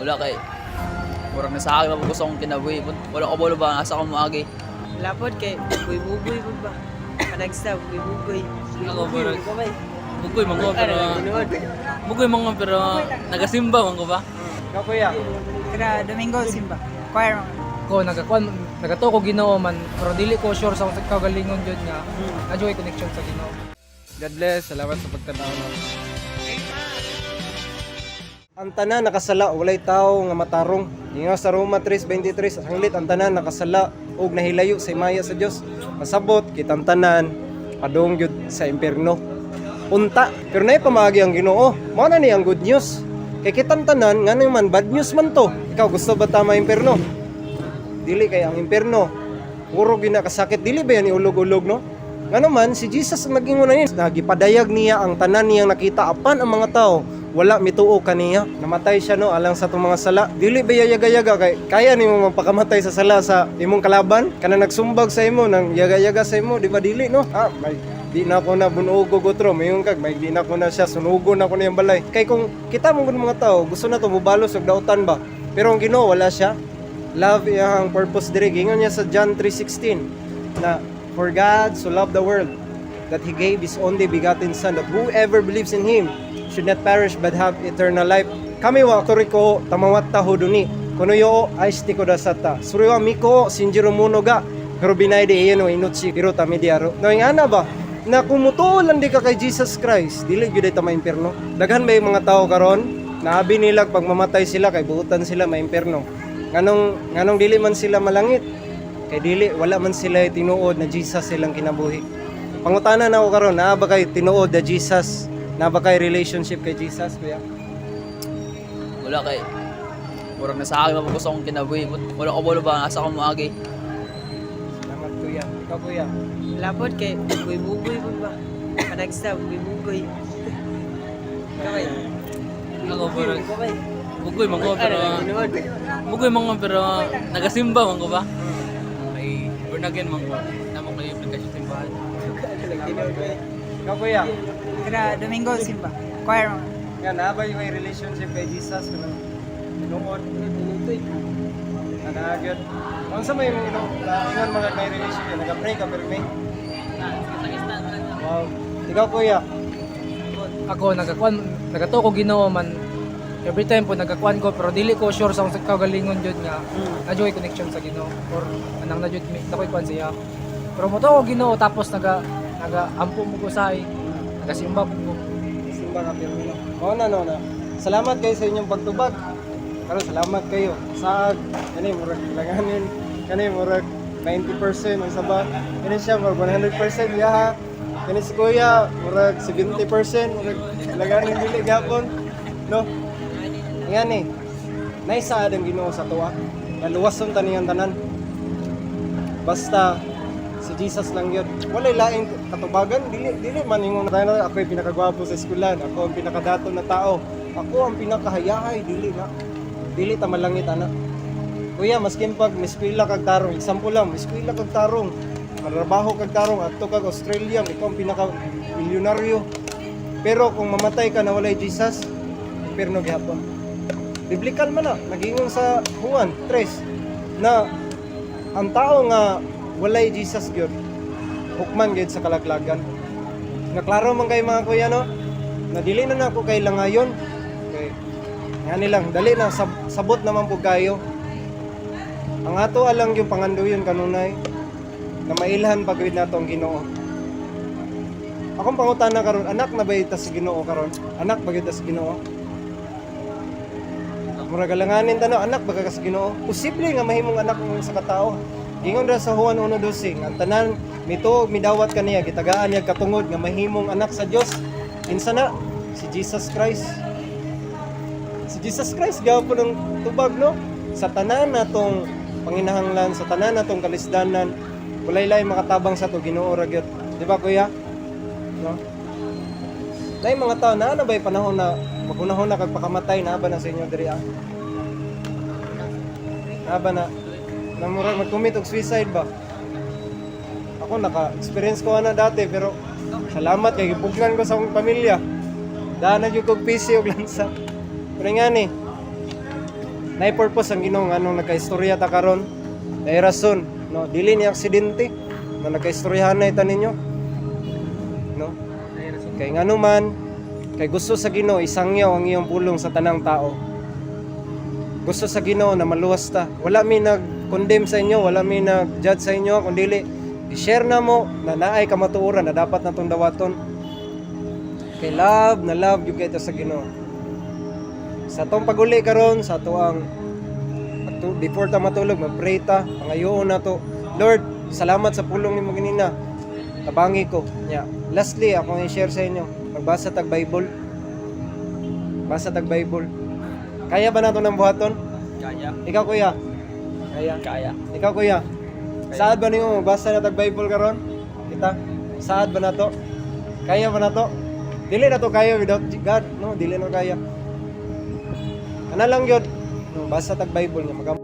Wala kay murag na sa akin mapugos akong kinabuhi. Wala ko bolo ba asa ko moagi. Wala pod kay bugoy-bugoy pod ba. Panagsa bugoy-bugoy. Ako, murag- Bugoy. Bugoy man ko pero bugoy man ko pero nagasimba man ko ba? Ikaw, kuya? Kada Domingo simba. Choir man. Ko nagakuan, nagatuo ko Ginoo man, pero dili ko sure sa akong kaugalingon jud nga naa connection sa Ginoo. God bless. Salamat sa pagtanaw. Ang tanan nakasala, walay tao nga matarong. Ingon sa Roma 3:23, sanglit ang tanan nakasala ug nahilayo sa himaya sa Dios. Masabot kitang tanan padung gyud sa impierno. Unta, pero naay pamaagi ang Ginoo. Mao na ni ang good news. Kay kitang tanan nga man bad news man to. Ikaw, gusto ba ta ma-impierno? Dili, kay ang impierno puro ginakasakit. Dili ba yan iulog-ulog, no? Nga naman si Jesus ang naging una niya. Nagipadayag niya ang tanan niyang nakita apan ang mga tao wala mituo kaniya. Namatay siya, no, alang sa atong mga sala. Dili ba yaga-yaga kay kaya nimo magpakamatay sa sala sa imong kalaban kana nagsumbag sa imo nang yaga-yaga sa imo, di ba? Dili, no? Ah, may di na ako na bunugo gotro mayon kag may di na ko na siya sunugon na ko niyang balay. Kay kung kita mo mga tao gusto na to mubalos og dautan ba, pero ang Ginoo wala siya love iyang purpose diri. Gingon niya sa John 3:16 na for God so loved the world that he gave his only begotten son, that whoever believes in him should not perish but have eternal life. 神はトリコを賜ったほどにこの世を愛してくださった。それは御子を信じる者が滅びないで永遠の命を得るためである。No, yung ana ba? Na kung mutuo lang di ka kay Jesus Christ, dili gyud ta maimpierno. Daghan ba yung mga tao karon naabi nila pag mamatay sila kay buutan sila maimpierno? Nganong dili man sila malangit? Kay dili, wala man sila tinuod na Jesus silang kinabuhi. Pangutana na ako karon, naa ba kay tinuod na Jesus? Naa ba kay relationship kay Jesus, kuya? Wala kay murag na sa akin mapugos akong kinabuhi. Wala ko bolo ba asa ko moagi. Salamat, kuya. Ikaw, kuya? Wala pod kay bugoy-bugoy pod ba. Panagsa bugoy-bugoy. Kaway. Ako murag Bugoy. bugoy man ko pero bugoy man ko pero nagasimba man ko ba? Ay born again man ko. Namo ko yung application sa simbahan. Ikaw, kuya? Kada Domingo simba. Choir man. Nga naa ba yung may relationship kay Jesus kanang tinuod? Na naa gyud. Unsa may imong ingon mga kay relationship, naga-pray ka pero may? Wow. Ikaw, kuya? Ako nagakuan, nagatuo ko Ginoo man, every time po nagakuan ko, pero dili ko sure sa akong kaugalingon jud nga naa connection sa Ginoo or anang na jud may nakoy kuan siya. Pero motuo ko Ginoo, tapos naga naga ampo mo ko sa nagasimba po ko. Simba ka pero no. Oo na, no na. Salamat kayo sa inyong pagtubag. Pero salamat kayo. Sa kani murag langanin, kani murag 90% ang saba. Kani siya murag 100% ya. Kani si kuya murag 70%, murag langanin dili gapon. No. Nga ni. Naisaad ang Ginoo sa tuwa. Naluwason ta niyang tanan. Basta si Jesus lang yun. Walay laing katubagan, dili dili man ingon na tayo, ako yung pinakagwapo sa eskwelahan, ako ang pinakadato na tao, ako ang pinakahayahay, dili na. Dili ta malangit ana. Kuya, maskin pag miskwela kag tarong, example lang, miskwela kag tarong, manrabaho kag tarong, adto kag Australia, ikaw ang pinaka milyonaryo. Pero kung mamatay ka na walay Jesus, impierno gihapon. Biblical man na, nagingon sa Juan 3 na ang tao nga walay Jesus gyud hukman gyud sa kalaglagan. Nga klaro man kay mga kuya, no? Na dili na nako kay langayon. Kay ngani lang, dali na sabot naman pud kayo. Ang ato alang yung panganduyon kanunay na mailhan pag gawin nato ang Ginoo. Akong pangutana karon, anak na ba ita sa Ginoo karon? Anak ba gyud ta sa Ginoo? Murag alanganin ta, no, anak ba ka sa Ginoo? Posible nga mahimong anak mo sa katao. Ingon ra sa Juan 1:12, ang tanan mituo ug midawat kaniya gitagaan niya katungod nga mahimong anak sa Dios. Kinsa na? Si Jesus Christ. Si Jesus Christ gapon ng tubag, no? Sa tanan natong panginahanglan, sa tanan natong kalisdanan, walay laing makatabang sa to, Ginoo ra gyud. Di ba, kuya? No? Dahil mga tao na ano ba yung panahon na magunahon na kag pakamatay na ba na sa inyo diri ah? Na ba na? Namurag mag-commit og suicide ba? Ako naka-experience ko ana dati, pero salamat kay gipugnan ko sa akong pamilya. Daan na jud kog PC og lansa. Pero nga ni, Naay purpose ang Ginoo nganong nagkaistorya ta karon. Naay rason, no? Dili ni aksidente na nagkaistoryahan ta ninyo. No? Kay ngano man, kay gusto sa Ginoo isangyaw ang iyong pulong sa tanang tao. Gusto sa Ginoo na maluwas ta. Wala mi nag-condemn sa inyo, wala mi nag-judge sa inyo, kundi i-share na mo na naay kamatuoran na dapat natong dawaton. Kay love na love yung kay ta sa Ginoo. Sa atong paguli karon, sa ato ang before ta matulog, mag-pray ta, pangayoon na to. Lord, salamat sa pulong nimo ganina. Tabangi ko. Nya. Lastly, akong i-share sa inyo, magbasa tag Bible. Basa tag Bible. Kaya ba nato ng buhaton? Kaya. Ikaw, kuya. Kaya. Kaya. Ikaw, kuya. Saad ba nimo magbasa na tag Bible karon? Kita. Saad ba nato? Kaya ba nato? Dili na to kaya without God, no? Dili na kaya. Ana lang gyud. No, basa tag Bible niya magam